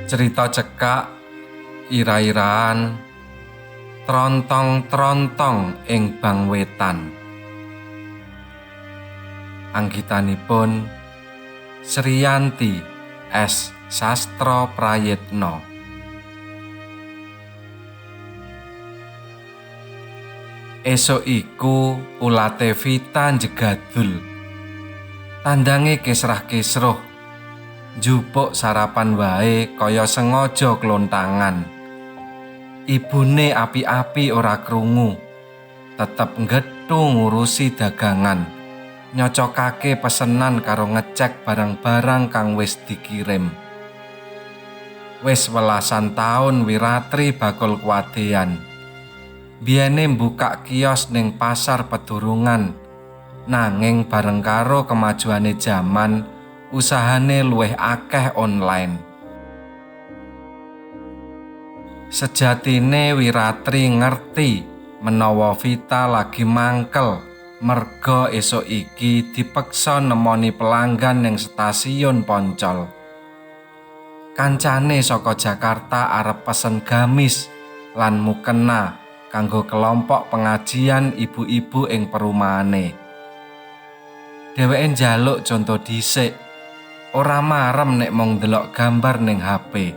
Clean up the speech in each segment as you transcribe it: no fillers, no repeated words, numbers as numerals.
Cerita cekak ira-iraan trontong-trontong ing Bang Wetan. Anggitanipun Sriyanti S. Sastro Prayitno. Esuk iku ulate Vita njegadul. Tandange kesrah-kesruh. Njupuk sarapan wae kaya sengaja klontangan. Ibune api-api ora krungu. Tetep nggethu ngurusi dagangan. Nyocokake pesenan karo ngecek barang-barang kang wis dikirim. Wis welasan taun Wiratri bakul kuadean. Biyene mbukak kios ning pasar Pedurungan. Nanging bareng karo kemajuane jaman, usahane luwih akeh online. Sejatine Wiratri ngerti menawa Vita lagi mangkel merga esuk iki dipeksa nemoni pelanggan ning stasiun Poncol. Kancane saka Jakarta arep pesen gamis lan mukena kanggo kelompok pengajian ibu-ibu ing perumahane. Dheweke njaluk conto dhisik, ora marem nek mung ndelok gambar ning HP.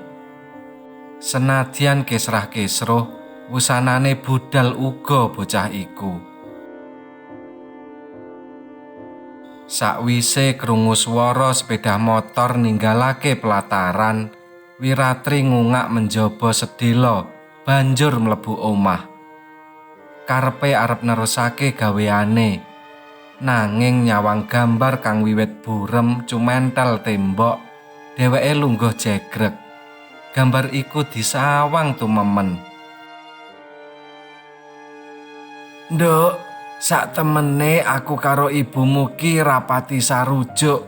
Senadyan kesrah-kesruh, wusanane budal uga bocah iku. Sakwise krungu swara sepeda motor ninggalake pelataran, Wiratri ngungak menjaba sedhela, banjur mlebu omah. Karepe arep nerusake gaweane, nanging nyawang gambar kang wiwit burem cumentel tembok, dheweke lungguh jegrek. Gambar iku disawang tumemen. Nduk, sak temene aku karo ibumu ki rapati sarujuk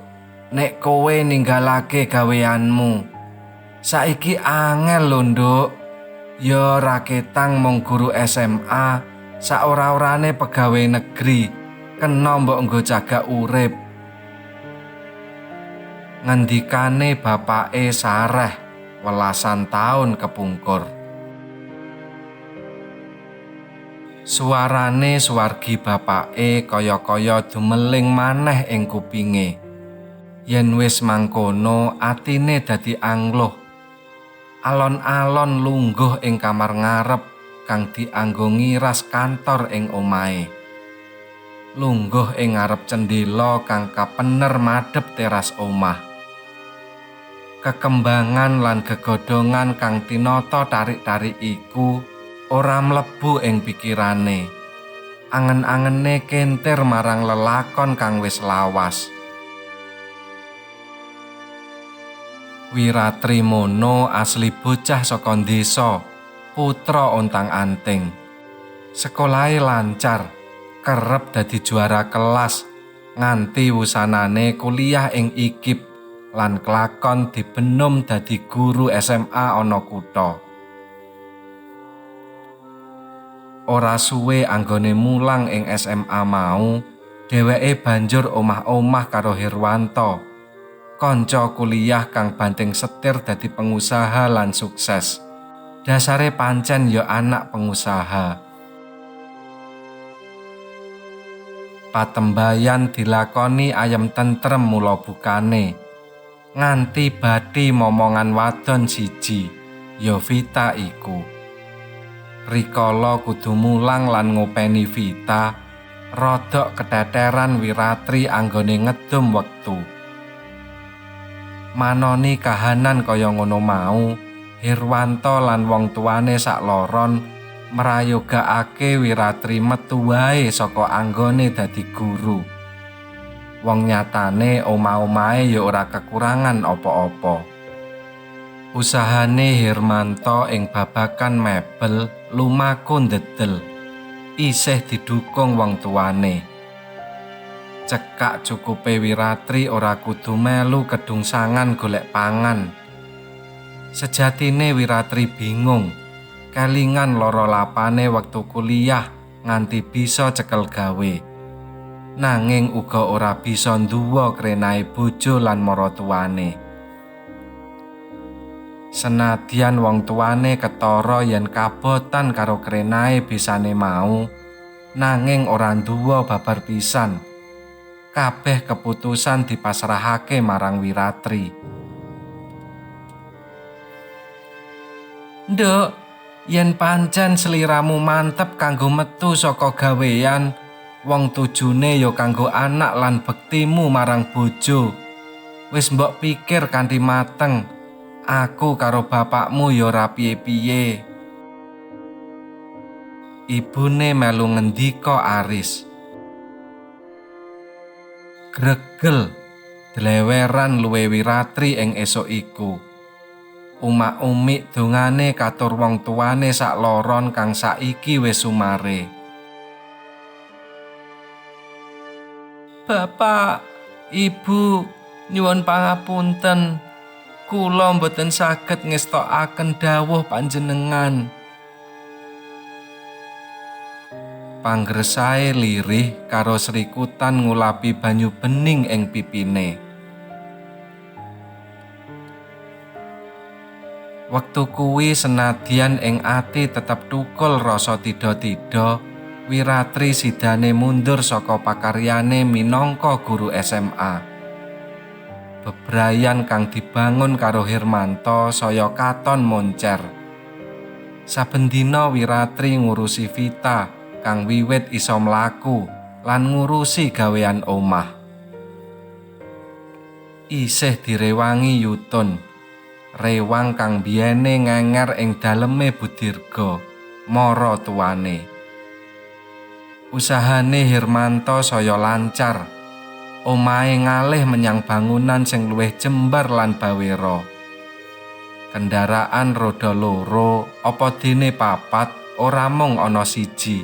nek kowe ninggalake gaweanmu. Saiki angel lho, Nduk. Ya raketang mung guru SMA, saora-orane pegawai negeri, kena mbok nggo cagak urip. Ngendikane bapake sareh welasan taun kepungkur. Suarane suwargi bapake kaya-kaya dumeling maneh ing kupinge. Yen wis mangkono atine dadi angluh. Alon-alon lungguh ing kamar ngarep kang dianggo ngiras kantor ing omahe. Lungguh ing ngarep cendhela kang kapener madhep teras omah. Kekembangan lan gegodhongan kang tinata tarik-tarik iku ora mlebu ing pikirane. Angen-angene kentir marang lelakon kang wis lawas. Wiratri mono asli bocah saka desa, putra ontang-anting. Sekolahe lancar, kerep dadi juara kelas, nganti wusanane kuliah ing IKIP lan kelakon dibenum dadi guru SMA ana kutha. Ora suwe anggone mulang ing SMA mau, dheweke banjur omah-omah karo Herwanto, kanca kuliah kang banting setir dadi pengusaha lan sukses. Dasare pancen ya anak pengusaha. Patembayan dilakoni ayem tentrem mula bukane, nganti bathi momongan wadon siji, ya Vita iku. Rikala kudu mulang lan ngopeni Vita, rodok keteteran Wiratri anggone ngedum wektu. Manoni kahanan kaya ngono mau, Herwanto lan wong tuane sakloron mrayogakake Wiratri metu wae saka anggone dadi guru. Wong nyatane omah-omahe ya ora kekurangan apa-apa. Usahane Hermanto ing babagan mebel lumaku ndedel, isih didukung wong tuane. Cekak cukupe Wiratri ora kudu melu kedungsangan golek pangan. Sejatine Wiratri bingung, kelingan lara lapane wektu kuliah nganti bisa cekel gawe. Nanging uga ora bisa nduwa krenahe bojo lan maratuwane. Senadyan wong tuane ketara yen kabotan karo krenae bisane mau, nanging ora nduwa babar pisan. Kabeh keputusan dipasrahake marang Wiratri. Nduk, yen pancen sliramu mantep kanggo metu saka gawean, wong tujune ya kanggo anak lan bektimu marang bojo. Wis mbok pikir kanthi mateng. Aku karo bapakmu ya ora piye-piye. Ibune melu ngendika aris. Gregel dleweran luwe Wiratri ing esuk iku. Umak-umik dongane katur wong tuane sakloron kang saiki wis sumare. Bapak, Ibu, nyuwun pangapunten. Kula mboten saged ngestokaken dawuh panjenengan. Panggresae lirih karo srikutan ngulapi banyu bening ing pipine. Wektu kuwi senadyan ing ati tetep tukul rasa tida-tida, Wiratri sidane mundur saka pakaryane minangka guru SMA. Bebrayan kang dibangun karo Hermanto saya katon moncer. Saben dina Wiratri ngurusi Vita kang wiwit iso mlaku lan ngurusi gawean omah. Isih direwangi Yutun, rewang kang biyene ngenger ing daleme Budirga, mara tuane. Usahane Hermanto saya lancar. Omahe ngalih menyang bangunan sing luwih jembar lan bawera. Kendaraan roda loro apa dene papat ora mung ana siji.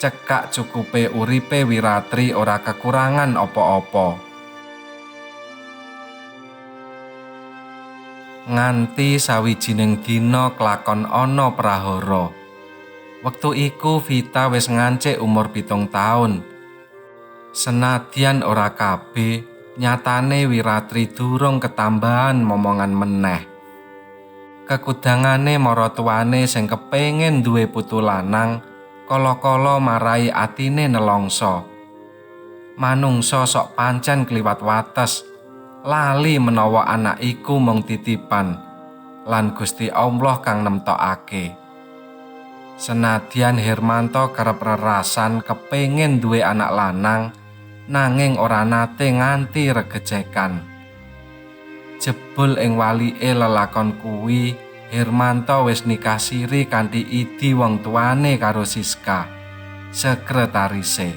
Cekak cukupe uripe Wiratri ora kekurangan apa-apa. Nganti sawijining dina klakon ana prahara. Wektu iku Vita wis ngancik umur 7 taun. Senadyan ora kabeh, nyatane Wiratri durung ketambahan momongan meneh. Kekudangane maratuwane sing kepengin duwe putu lanang, kala-kala marai atine nelongso. Manungsa sok pancen kliwat wates, lali menawa anak iku mung titipan, lan Gusti Allah kang nemtokake. Senadyan Hermanto kerep rerasan kepengin duwe anak lanang, nanging ora nate nganti regejekan. Jebul ing walike lelakon kuwi, Hermanto wis nikah siri kanthi idi wong tuane karo Siska, sekretarise.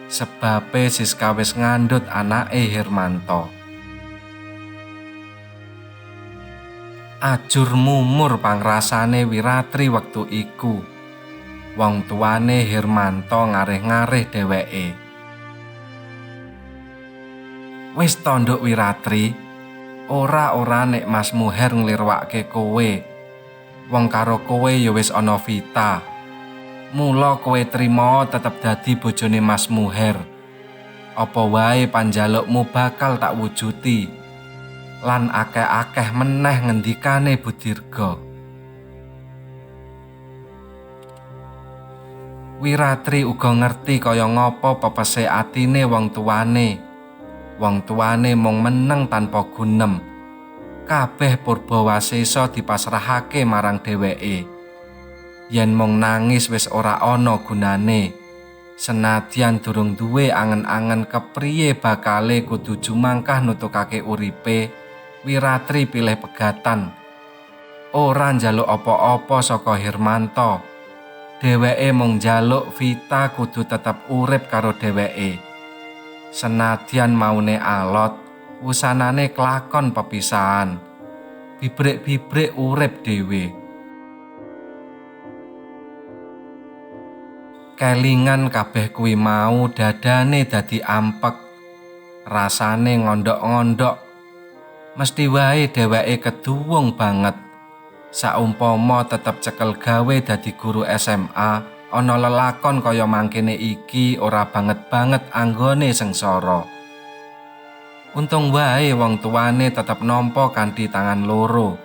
Sebabe Siska wis ngandhut anake Hermanto. Ajur mumur pangrasane Wiratri wektu iku. Wong tuane Hermanto ngarih-ngarih dheweke. Wis to nduk Wiratri, ora-ora nek Mas Muher nglirwake kowe. Wong karo kowe ya wis ana Vita. Mula kowe trima tetep dadi bojone Mas Muher. Apa wae panjalukmu bakal tak wujuti. Lan akeh-akeh meneh ngendikane Budirga. Wiratri uga ngerti kaya ngapa pepese atine wong tuane. Wong tuane mung meneng tanpa gunem. Kabeh purbawasesa dipasrahake marang dheweke. Yen mung nangis wis ora ana gunane. Senadyan durung duwe angen-angen kepriye bakale kudu jumangkah nutukake uripe, Wiratri pilih pegatan. Ora njaluk apa-apa saka Hermanto. Dheweke mung njaluk Vita kudu tetep urip karo dheweke. Senadyan maune alot, wusanane kelakon pepisahan. Bibrik-bibrik urip dhewe. Kelingan kabeh kuwi mau dadane dadi ampek. Rasane ngondok-ngondok. Mesti wae dheweke keduwung banget. Saumpama tetep cekel gawe dadi guru SMA, ana lelakon kaya mangkene iki ora banget-banget anggone sengsara. Untung wae wong tuane tetep nampa kanthi tangan loro.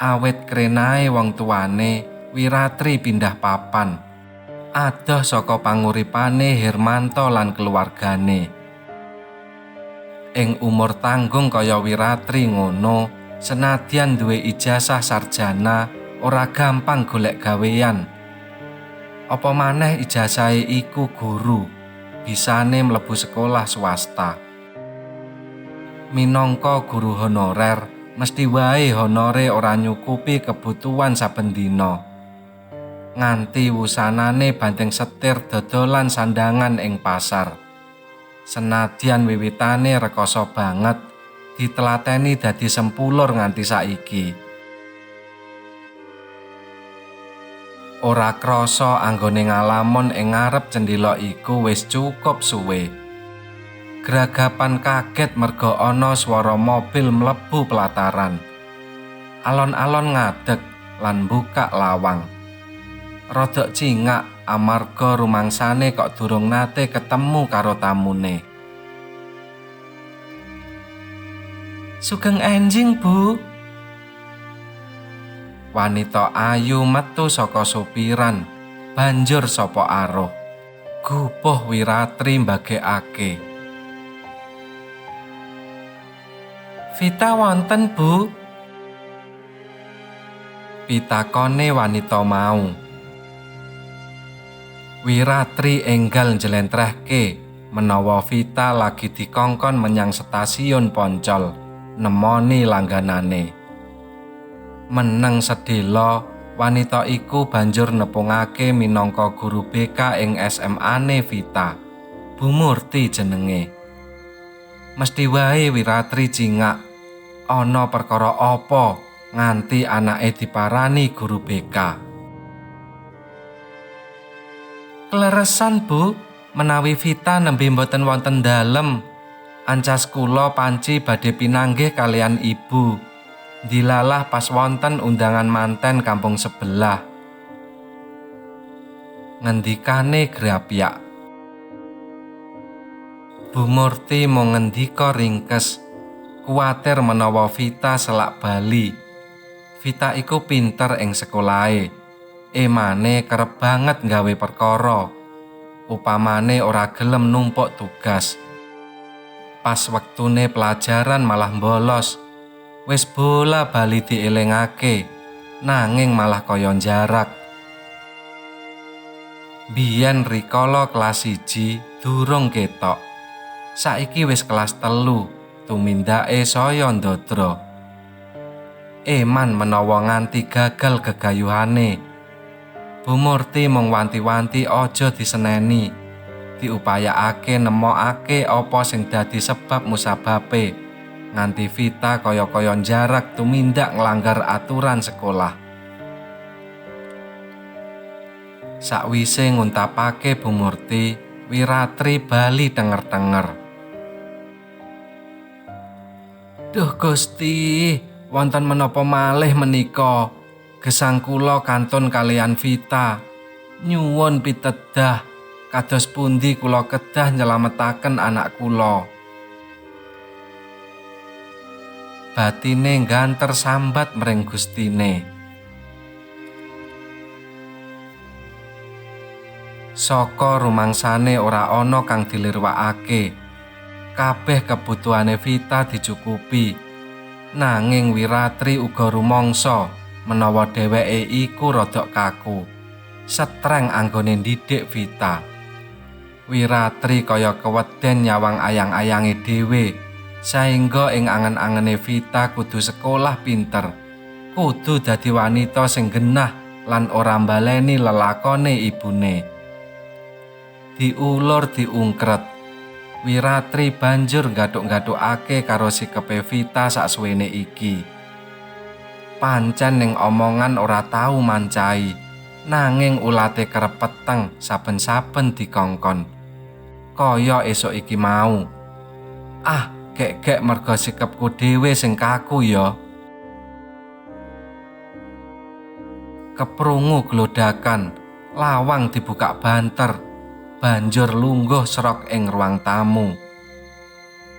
Awit krenae wong tuane, Wiratri pindah papan. Adoh saka panguripane Hermanto lan keluargane. Ing umur tanggung kaya Wiratri ngono, senadyan duwe ijazah sarjana, ora gampang golek gawean. Apa maneh ijazahe iku guru, bisane mlebu sekolah swasta. Minangka guru honorer, mesti wae honore ora nyukupi kebutuhan saben dina. Nganti wusanane banting setir dodolan sandangan ing pasar. Senadyan wiwitane rekoso banget, ditelateni dadi sempulur nganti saiki. Ora krasa anggone ngalamun ing ngarep cendhela iku wis cukup suwe. Gragapan kaget merga ana swara mobil mlebu pelataran. Alon-alon ngadeg lan buka lawang. Rodok cingak amarga rumangsane kok durung nate ketemu karo tamune. Sugeng enjing, Bu. Wanita ayu metu saka sopiran, banjur sapa aruh. Gupuh Wiratri mbagekake. Vita wonten, Bu? Pitakone wanita mau. Wiratri enggal njlentrehke menawa Vita lagi dikongkon menyang stasiun Poncol nemoni langganane. Meneng sedhela, wanita iku banjur nepungake minangka guru BK ing SMA-ne Vita. Bu Murti jenenge. Mesti wae Wiratri cingak, ana perkara apa nganti anake diparani guru BK. Kleresan, Bu, menawi Vita nembe mboten wonten dalem. Ancas kula panci badhe pinanggih kalian ibu. Dilalah pas wonten undangan manten kampung sebelah. Ngendikane grapyak. Bu Murti mung ngendika ringkes, kuwatir menawa Vita selak bali. Vita iku pinter ing sekolahe. Emane kerep banget nggawe perkara. Upamane ora gelem numpuk tugas. Pas wektune pelajaran malah bolos. Wis bola bali dielingake, nanging malah kaya njarak. Biyen rikala kelas 1 durung ketok. Saiki wis kelas 3, tumindake saya ndadra. Eman menawa nganti gagal gegayuhane. Bu Murti mung wanti-wanti aja diseneni. Diupayakake nemokake apa sing dadi sebab musababe nganti Vita kaya-kaya njarak tumindak nglanggar aturan sekolah. Sakwise nguntapake Bu Murti, Wiratri bali tenger-tenger. Duh Gusti, wonten menapa malih menika? Gesang kula kantun kaliyan Vita. Nyuwun pitedah, kados pundi kula kedah nyelametaken anak kula. Batine ngganter sambat mring Gustine. Saka rumangsane ora ana kang dilirwakake. Kabeh kebutuhane Vita dicukupi. Nanging Wiratri uga rumangsa menawa dheweke iku rodok kaku. Setreng anggone ndidik Vita. Wiratri kaya keweden nyawang ayang-ayange dhewe. Saengga ing angen-angene Vita kudu sekolah pinter, kudu dadi wanita sing genah lan ora mbaleni lelakone ibune. Diulur diungkret, Wiratri banjur nggathuk-nggathukake karo sikepe Vita saksuwene iki. Pancen ning omongan ora tau mancai, nanging ulate kerep peteng saben-saben dikongkon. Kaya esuk iki mau. Ah, gek-gek merga sikepku dhewe sing kaku ya. Keprungu glodakan, lawang dibuka banter. Banjur lungguh serok ing ruang tamu.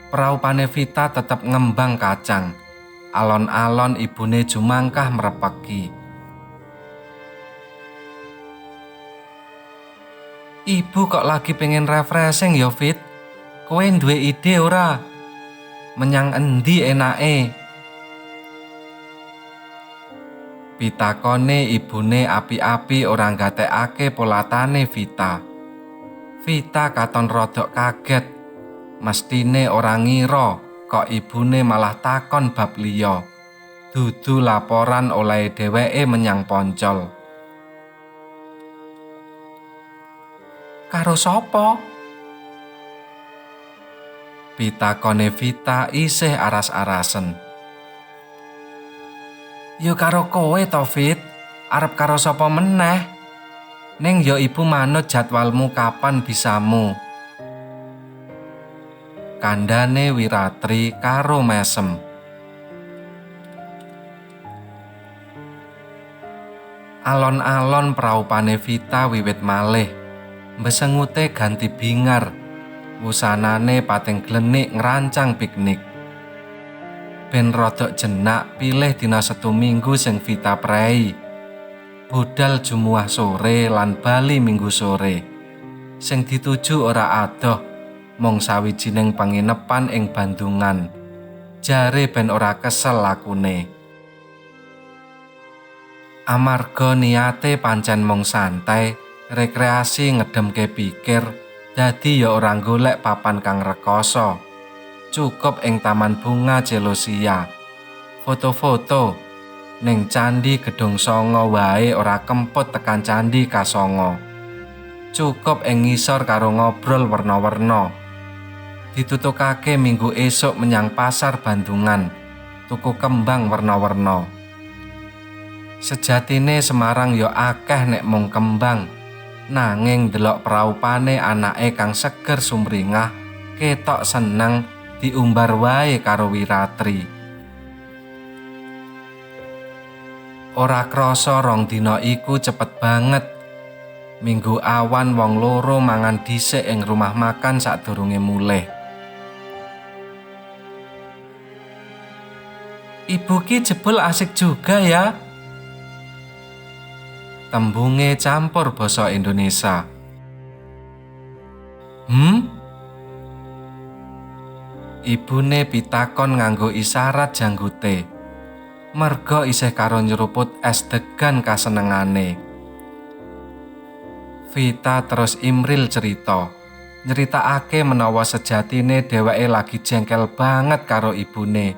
Praupane Vita tetep ngembang kacang. Alon-alon ibune jumangkah mrepeki. Ibu kok lagi pengen refreshing ya, Fit? Kowe duwe ide ora? Menyang endi enake? Pitakone ibune api-api ora nggatekake polatane Vita. Vita katon rodok kaget. Mestine ora ngira kok ibune malah takon bab liya. Dudu laporan olehe dheweke menyang Poncol. Karo sapa? Pitakone Vita isih aras-arasen. Yo karo kowe to, Fit. Arep karo sapa meneh? Ning yo ibu manut jadwalmu kapan bisamu. Kandhane Wiratri karo mesem. Alon-alon praupane Vita wiwit malih. Mbesengute ganti bingar. Wusanane pating glenik ngrancang piknik. Ben rodok jenak pilih dina Setu Minggu sing Vita prei. Budal Jumuah sore lan bali Minggu sore. Sing dituju ora adoh, mung sawijining penginepan ing Bandungan. Jare ben ora kesel lakune. Amarga niate pancen mung santai, rekreasi ngedemke pikir, dadi ya ora golek papan kang rekoso. Cukup ing Taman Bunga Celosia. Foto-foto ning Candi Gedong Songo wae ora kemput tekan Candi Kasongo. Cukup ing ngisor karo ngobrol werna-werna. Ditutukake minggu esuk menyang pasar Bandungan, tuku kembang werna-werna. Sejatine Semarang ya akeh nek mung kembang. Nanging ndelok praupane anake kang seger sumringah, ketok seneng diumbar wae karo Wiratri. Ora krasa rong dina iku cepet banget. Minggu awan wong loro mangan dhisik ing rumah makan sadurunge mulih. Ibu ki jebul asik juga ya. Tembunge campur basa Indonesia. Ibune pitakon nganggo isyarat janggute. Merga isih karo nyeruput es degan kasenengane. Vita terus imril cerita. Nyeritakake menawa sejatine dheweke lagi jengkel banget karo ibune.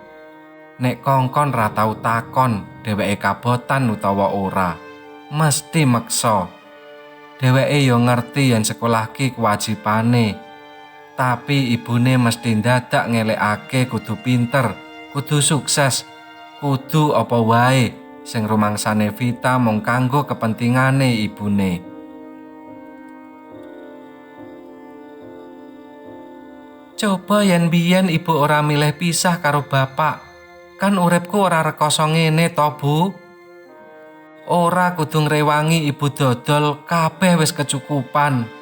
Nek kongkon ra tau takon dheweke kabotan utawa ora, mesti meksa. Dheweke yo ngerti yen sekolah ki kewajibane. Tapi ibune mesti ndadak ngelekake kudu pinter, kudu sukses, kudu apa wae sing rumangsane Vita mung kanggo kepentingane ibune. Coba yen biyen ibu ora milih pisah karo bapak, kan uripku ora rekoso ngene to, Bu. Ora kudu ngrewangi ibu dodol, kabeh wis kecukupan.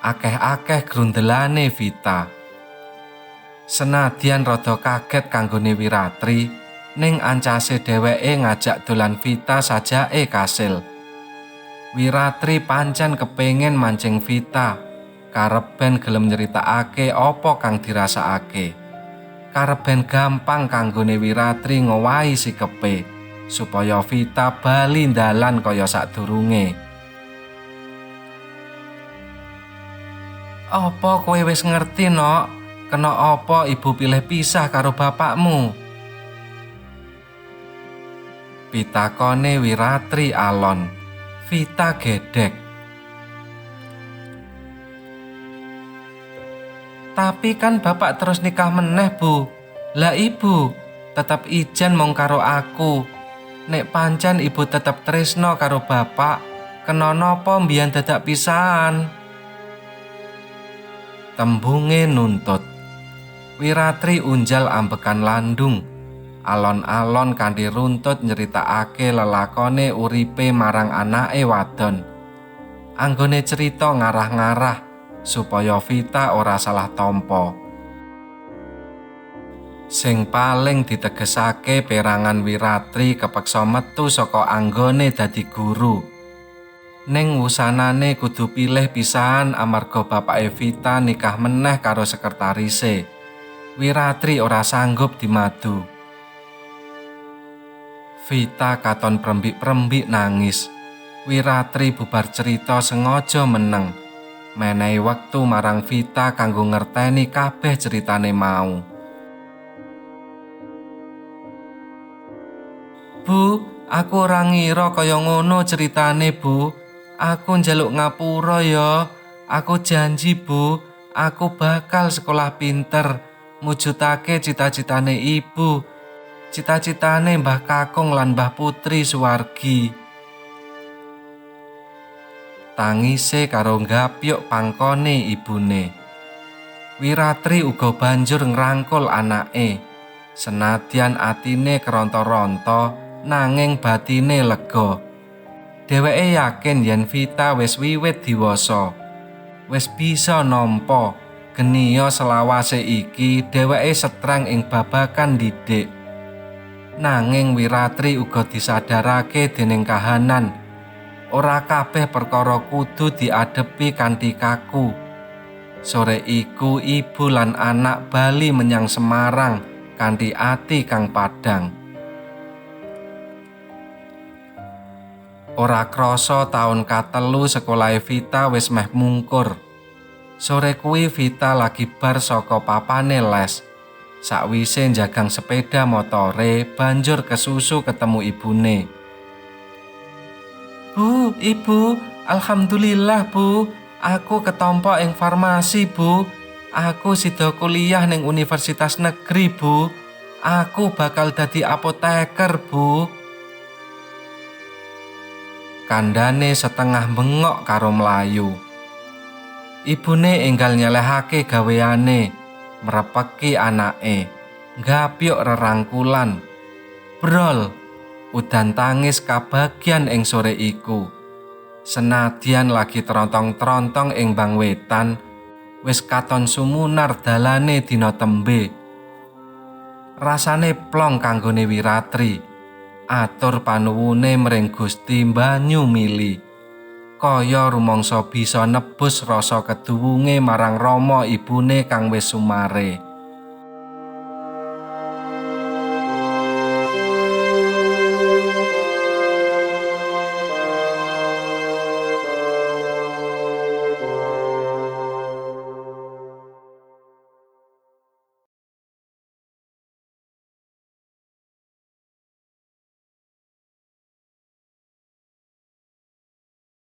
Akeh-akeh grundelane Vita. Senadyan rada kaget kanggone Wiratri, ning ancase dheweke ngajak dolan Vita sajake kasil. Wiratri pancen kepengin mancing Vita, karep ben gelem nyeritakake apa kang dirasakake. Karep ben gampang kanggone Wiratri ngowahi sikepe supaya Vita bali ndalan kaya sadurunge. Apa kowe wis ngerti, Nok? Kena apa ibu pilih pisah karo bapakmu? Pitakone Wiratri alon. Vita gedek. Tapi kan bapak terus nikah meneh, Bu. Lah ibu tetep ijen mung karo aku. Nek pancen ibu tetep tresno karo bapak, kena napa mbiyen dadak pisahan? Tembunge nuntut. Wiratri unjal ambekan landung. Alon-alon kanthi runtut nyeritakake lelakone uripe marang anake wadon. Anggone cerita ngarah-ngarah supaya Vita ora salah tampa. Sing paling ditegesake perangan Wiratri kepeksa metu saka anggone dadi guru. Ning wusanane kudu pilih pisahan amarga bapake Vita nikah meneh karo sekretarise. Wiratri ora sanggup dimadu. Vita katon prembik-prembik nangis. Wiratri bubar cerita sengaja meneng, menehi wektu marang Vita kanggo ngerteni kabeh ceritane mau. Bu, aku ora ngira kaya ngono ceritane, Bu. Aku njaluk ngapura ya. Aku janji, Bu, aku bakal sekolah pinter, mujudake cita-citane ibu, cita-citane Mbah Kakung lan Mbah Putri Suwargi. Tangise karo nggapyuk pangkone ibune. Wiratri uga banjur ngrangkul anake. Senadyan atine keronto-ronto, nanging batine lega. Dheweke yakin yen Vita wis wiwit diwasa, wis bisa nampa geniya selawase iki dheweke setreng ing babagan didik. Nanging Wiratri uga disadarake dening kahanan. Ora kabeh perkara kudu diadepi kanthi kaku. Sore iku ibu lan anak bali menyang Semarang kanthi ati kang padhang. Ora krasa taun katelu sekolahe Vita wis meh mungkur. Sore kuwi Vita lagi bar saka papane les. Sakwise njagang sepeda motore banjur kesusu ketemu ibune. Bu, ibu, alhamdulillah bu, aku ketompo ing farmasi bu. Aku sida kuliah ning universitas negeri bu. Aku bakal dadi apoteker bu. Kandhane setengah bengok karo mlayu. Ibune enggal nyelehake gaweane, mrepeki anake, nggapyuk rerangkulan. Brol, udan tangis kabagyan ing sore iku. Senadyan lagi trontong-trontong ing Bang Wetan, wis katon sumunar dalane dina tembe. Rasane plong kanggone Wiratri. Atur panuwune mring Gusti banyu mili. Kaya rumangsa bisa nebus rasa keduwunge marang rama ibune kang wis sumare.